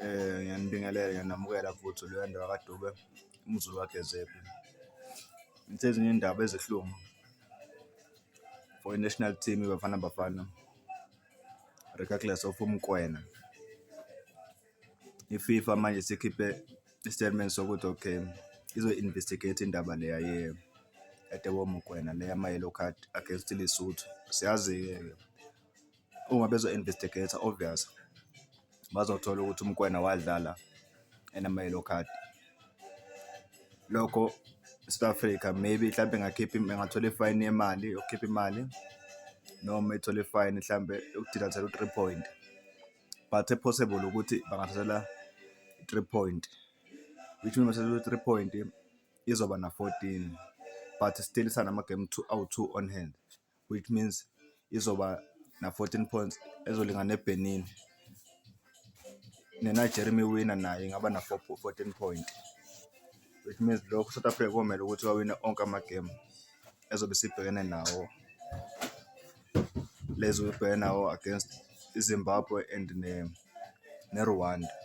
Ngiyanibingelela, ngiyanamukela futhi uLuyanda wakaDube, umzukulu kaGezephi. Ngithi ezinye iy'ndaba ezihlungu for i-national team iBafana Bafana regardless of uMokoena. I-FIFA manje isikhiphe i-statement sokuthi okay, izo-investigate indaba leya yaTeboho Mokoena le yama-yellow card against iLesotho. Siyazi-ke uma bezo-investigate-a obvious bazothola ukuthi uMokoena wadlala enama-yellow card. Lokho South Africa maybe hlampe ingakhipha, ingathola i-fine yemali, yokukhipha imali noma ithole i-fine hlampe yoku-deduct-elwa u-three point but e-possible ukuthi bangathathelwa i-three point, which means bathathelwa u-three point izoba na-14, but still isanama-game two awu-two on hand, which means izoba na-14 points ezolingana neBenin. Ne-Nigeria uma iwina nayo ingaba na-14 point, which means lokho South Africa komele ukuthi bawine onke amagemu ezobe isibhekene nawo, lezi ibhekene nawo against iZimbabwe and ne-Rwanda.